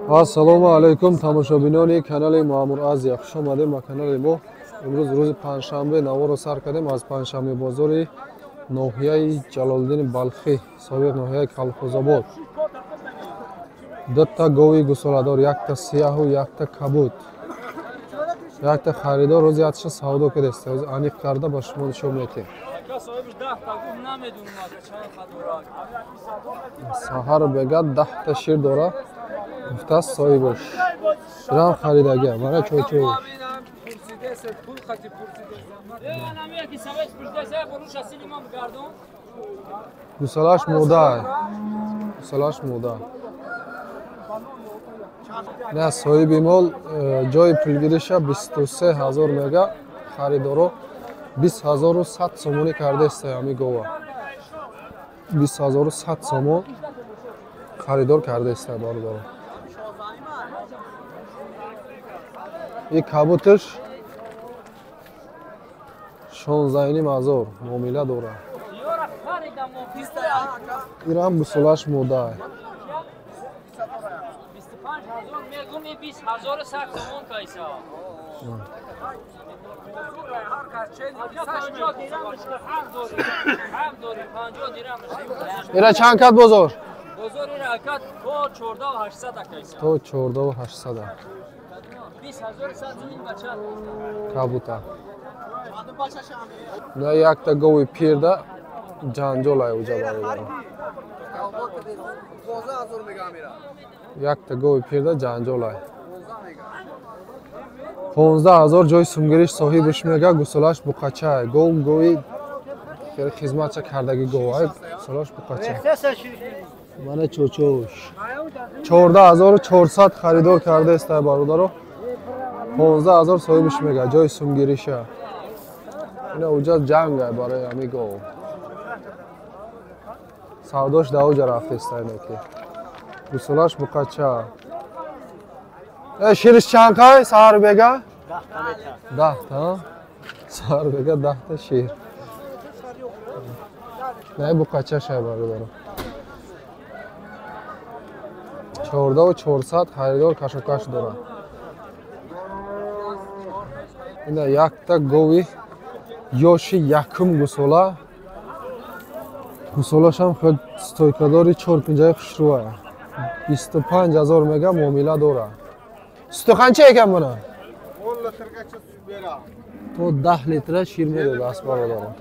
Ассалому алайкум тамошобинони канали Маъмур Азия. Хуш омадем ба канали мо. Имрӯз рӯзи панҷшанбе наворо сар кардем аз панҷшанбе бозори ноҳияи Ҷалолиддини Балхӣ, собиқ ноҳияи Калхозобод. Дута гови гусоладор, якта сияҳу якта кабуд. Якта харидор рӯзи атша савдо кардааст. Рӯзи аниқ карда ба шумо нишон медиҳем. Саҳар бега 10та шир дора. Гуфтааст соҳибаш. Ширам харидагия. Мана чой-чой. Гусалаш мода. Гусалаш мода. Не, соҳиби мол ҷои пулгириша 23 ҳазор мега, харидоро 20 100 сомонӣ кардааст ҳами гова. 20 100 сомон харидор кардааст бародаро. И кабуташ 16,5 ҳазор муомила дорад. Ирам гусолаш мода. 20 100 сомон кайса. Ира чанд кат бозор? Бозор ира кат то 14 800 кайса. То 14 800. 20 100 сомон бача. Кабута. На якта гови пирда ҷанҷол ай уҷа бародаро. Якта гови пирда ҷанҷол ай. 15 ҳазор ҷои сумгириш соҳибаш мега, гусолаш буқача. Гов гови хизматча кардаги гов ай, гусолаш буқача. Мана чочош. 14 400 харидор кардааст ай бародаро. 15 ҳазор соҳибаш мега, ҷои сумгириша. Ина уҷа ҷанг ай барои ҳами гов. Савдош да уҷа рафтест айнаки. Гусолаш буқача. Шириш чанд қай саҳар бега? 10та. Саҳар бега 10та шир. Не буқача шай бародаро. 14 400 харидор кашокаш дорад. Ина якта гови ёши якум гусола. Гусолашам хел стойкадори чор-пинҷаи хушрӯа. 25 ҳазор мега, муомила дорад. Сути қанча екан бuna? 10 litrgacha sut beradi. То 10 литра шир медодааст бародарон.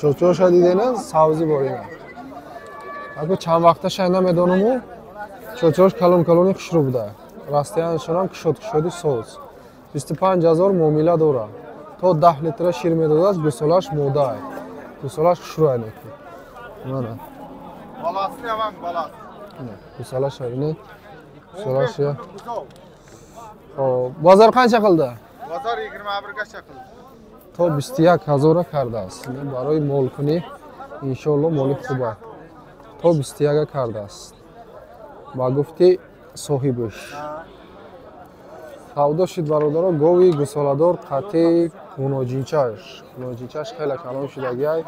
Чочоша дидена савзӣ бор ина. Ако чанд вақташа намедонаму, чочош калон калони хушрӯ буда. Растаянашонам кушод кушоди соз. 25 ҳазор муомила дорад. То 10 литра шир медодааст, гусолаш мода. Гусолаш хушрӯ айнаки. Мана. Bolasini ham bolasi. Гусолаш ина. Гусолаш я. Buzov. Xo'p, bozor qancha qildi? Bozor 21 gacha qildi. То 21 ҳазора кардааст. Барои молкунӣ иншоалло моли хуба. То 21 кардааст. Ба гуфти соҳибаш. Савдо шуд бародаро гови гусоладор қатъи гуноҷинчаш. Гуноҷинчаш хеле калон шудагиай.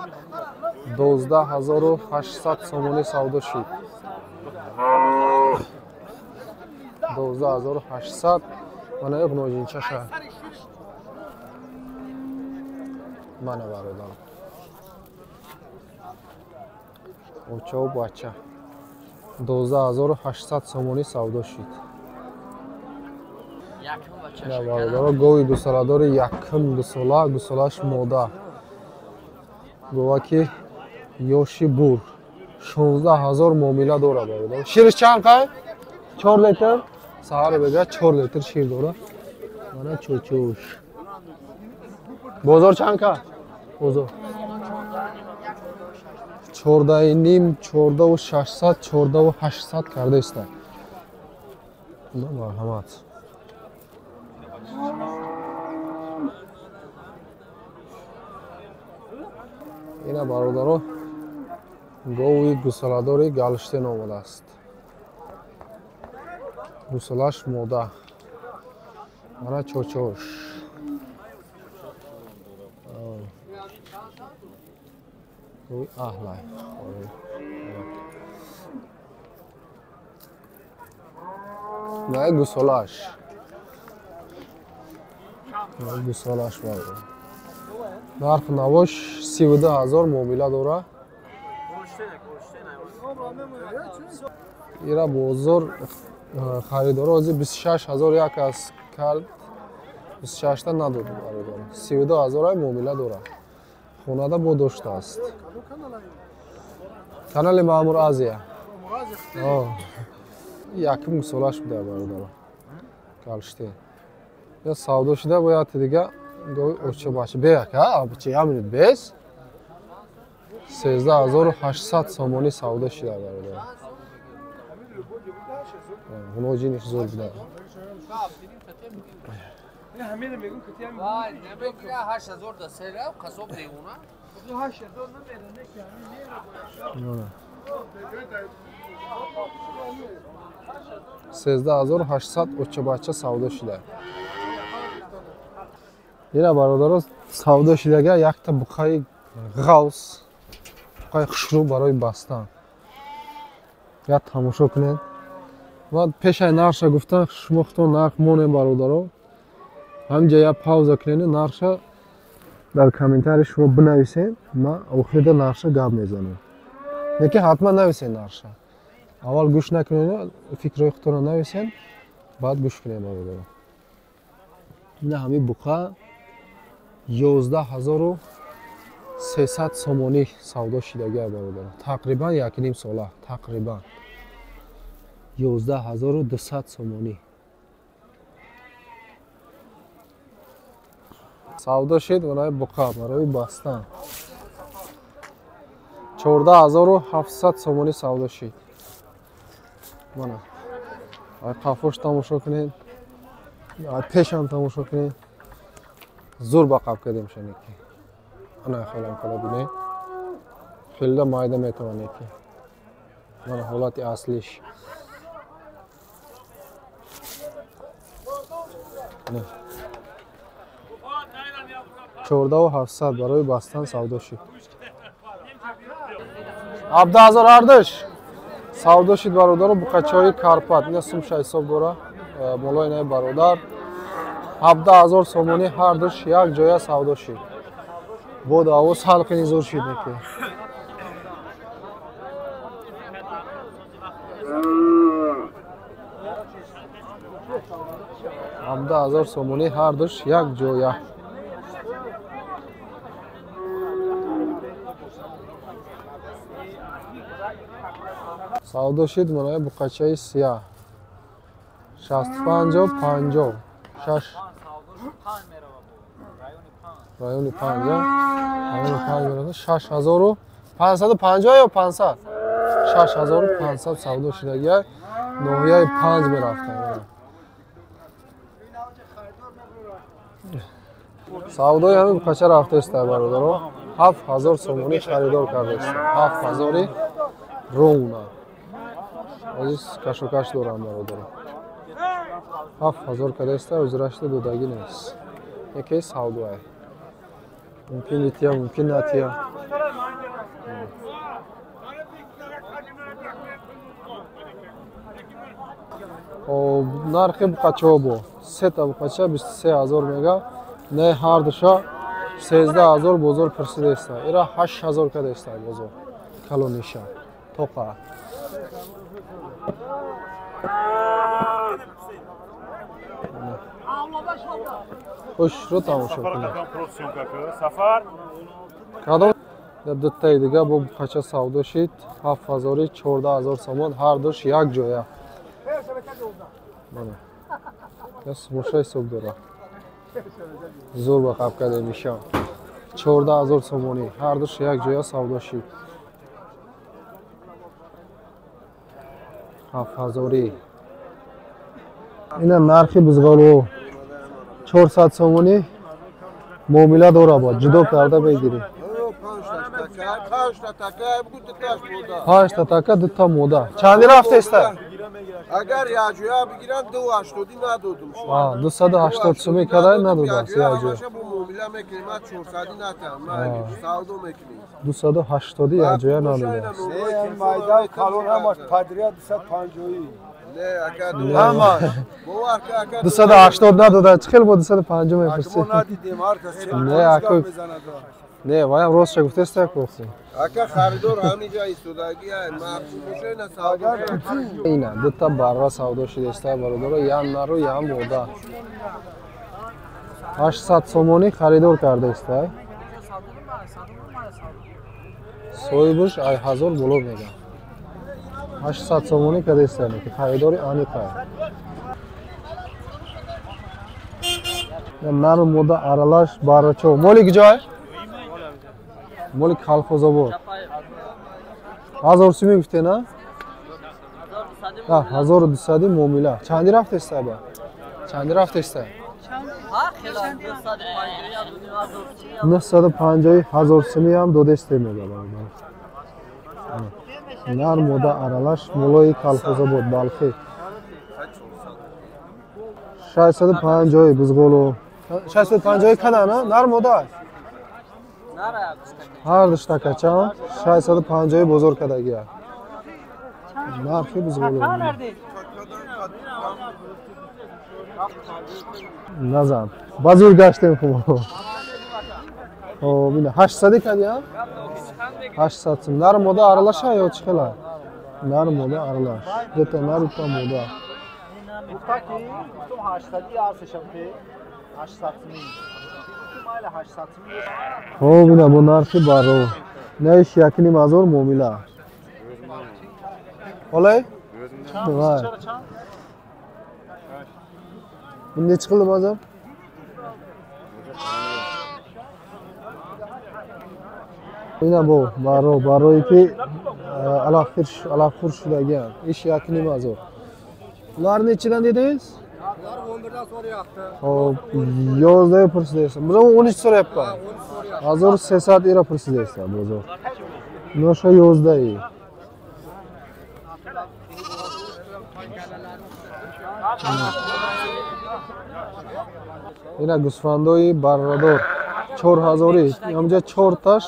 12 800 сомонӣ савдо шуд. 12 800 мана гуноҷинчаша. Мана бародаро. Очаву бача. 12 800 сомонӣ савдо шуд. Бародаро гови гусоладори якум гусола, гусолаш мода. Говаки ёши бур. 16 ҳазор муомила дорад бародаро. Шириш чанд қай? 4 литр. Саҳар бега 4 литр шир дорад. Мана чочош. Бозор чанд ка? Бозор. 14,5, 14 600, 14 800 карда истад. Марҳамат. Ина бародаро гови гусоладори Галштен омадааст. Гусолаш мода. Мана чочош. Гови аҳлай. На гусолаш. Гусолаш бародар. Нарх навош 32 ҳазор муомила дора. Ира бозор харидоро ози 26 ҳазор як аз кард 26 та надод бародар. 32 ҳазор муомила дора. Хонада бо доштааст. Канали Маъмур Азия. Якум гусолаш буда бародар. Галштейн. Я савдо шуда бояд дига гови оча бача беяк, а бача я минут без 13800 сомонӣ савдо шуда бародар. Ҳуноҷиниш зур буда. 13800 оча бача савдо шуда. Ина бародаро савдо шудага якта буқаи ғавс, буқаи хушрӯ барои бастан. Я тамошо кунед. Ва пешаи нархша гуфтан шумо худтон нарх монем бародаро. Ҳаминҷа я пауза кунед, нархша дар комментарий шумо бинависед, ман охирида нархша гап мезанам. Лекин ҳатман нависед нархша. Аввал гӯш накунед, фикрҳои худтонро нависед, баъд гӯш кунед бародаро. Ина ҳамин буқа 11300 сомонӣ савдо шидагия бародаро. Тақрибан 1,5 сола, тақрибан 11200 сомонӣ. Савдо шид барои буқа, барои бастан. 14700 сомонӣ савдо шид. Мана. Ай қафош тамошо кунед. Ай пешам тамошо кунед. Зур ба қаб кардем шанеки. Ана хелам кала бинед. Хелда майда метавонед ки. Мана ҳолати аслиш. 14700 барои бастан савдо шид. 17000 ҳардуш савдо шид бародаро буқачаҳои Карпат. Ина сумша ҳисоб дора болои наи бародар. 17000 сомонӣ ҳардуш як ҷоя савдо шид. Бо даъво салқини зур шид неки. 17000 сомонӣ ҳардуш як ҷоя. Савдо шид манаи буқачаи сияҳ. 65 50 6 райони 5, райони 5 меравад. 6550 ё 500? 6500 савдо шидагия. Ноҳияи 5 мерафта. Савдои ҳамин буқача рафтааст бародаро. 7000 сомонӣ харидор кардааст. 7000 рона. Азиз кашокаш дорам бародаро. 7000 кардааст, узрашта додагӣ нест. Яке савдоай. Мумкин бития, мумкин натия. Хоб, нархи буқачаҳо бо сета буқача 23000 мега, не ҳардуша 13000 бозор пурсидааст. Ира 8000 кардааст бозор. Калониша. Тоқа. Хушрӯ тамошо кунед. Кадом дутаи дига бо буқача савдо шид 7000 14000 сомон ҳардуш як ҷоя. Мана. Я сумоша ҳисоб дора. Зур ба қаб карда меша. 14000 сомонӣ ҳардуш як ҷоя савдо шид. 7000. Ина нархи бузғолу 400 сомонӣ муомила дора, бо ҷудо карда бигирӣ. 5 та така, 2 та мода. Чанди рафтеста? Агар яҷоя бигирам 280 надодум. 280 сомӣ кадай надодааст яҷоя. Муомила мекунем, ман 400 натам, ман савдо мекунем. 280 яҷоя надодааст. Майдан калон ҳамаш подряд 250. Не, ака, бовар ка ака. 280 надода, чӣ хел бо 250 мепурсӣ? Мо надидем, ҳар кас Не, ака. Не, ваям ростша гуфтеста кохи. Ака харидор ҳамиҷа истодагӣ ай, мақсуд боша ина савдо. Ина дута барра савдо шудеста бародаро, ям нару, ям мода. 800 сомонӣ харидор кардаеста. Соҳибаш ай 1000 боло мега. 800 сомонӣ кардаеста, ки харидори аниқа. Нару мода аралаш баррачо. Моли куҷой? Моли Калхозобод. 1000 сумӣ гуфте, на? 1200 муомила. Чанди рафтеста ба? Чанди рафтеста? 950 1000 сумӣ ҳам додесте мега бародар. Нар мода аралаш молои Калхозобод Балхи. 650 бузғолу. 650 када, на? Нар мода? Ҳар душтака чанд? 650 бозор кадагия. Нархи бузғолу. Назан. Базур гаштем хуб. Хоб, ина 800 кадия? 800 сум. Нар мода аралаша ё чӣ хела? Нар мода аралаш. Дута нар, дута мода. Хоб, ина бо нархи баро. Наиш 1,5 ҳазор муомила. Олай? Вай. Nechi qildi bozor? Ина бо баро, барое ки алафхӯр шудаgan. Иш 1,5 ҳазор. Ular nechidan dedingiz? Ular 11dan so'rayapti. Xo'p, 11 pursidaysan. Biz 13 so'rayapman. 1300 lira pursidaysan bozor. Nosha 11. Ина гӯсфандои баррадор 4000. Ҳамҷа 4таш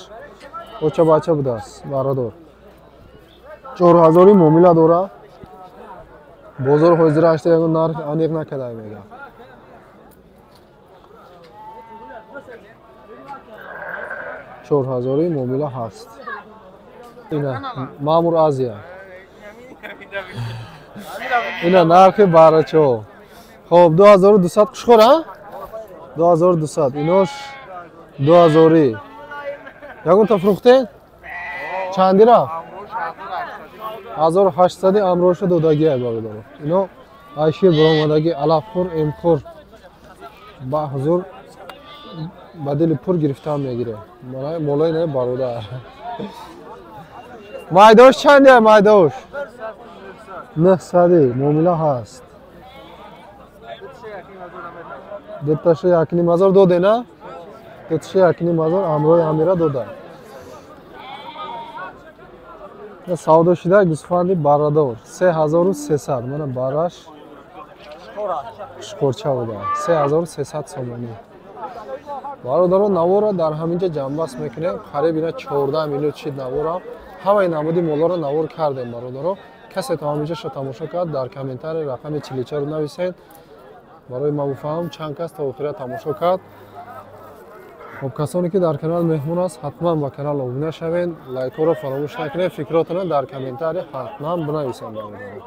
оча бача будааст баррадор. 4000 муомила дора. Бозор ҳозира ашта ягон нарх аниқ накарда мега. 4000 муомила ҳаст. Ина Маъмур Азия. Ина нархи баррачо. Хоб, 2200 қушқор, а? 2200. Инош 2000. Ягонта фурӯхтен? Чанди рафт? 1800 амроша додагия бародаро. Ино айшир баромадаги алафхӯр, эмхӯр ба ҳузур ба дили пур гирифтан мегире. Молои не бародар. Майдош чандия майдош? 900 муомила ҳаст. Дуташа 1,5 ҳазор доде, на? Дуташа 1,5 ҳазор амрои амира дода. Савдо шуда гӯсфанди баррадор 3300. Мана барраш шқорча буда. 3300 сомонӣ. Бародаро, навора дар ҳаминҷа ҷамъбаст мекунем. Қариб ина 14 минут шид навора. Ҳамаи намуди молоро навор кардем бародаро. Касе то ҳаминҷаша тамошо кард, дар комментарий рақами 44 нависед. Барои ман бифаҳмам чанд кас то охира тамошо кард. Хоб, касоне ки дар канал меҳмон аст, ҳатман ба канал обуна шавед, лайкҳоро фаромӯш накунед, фикротонро дар комментарий ҳатман бинависед бародаро.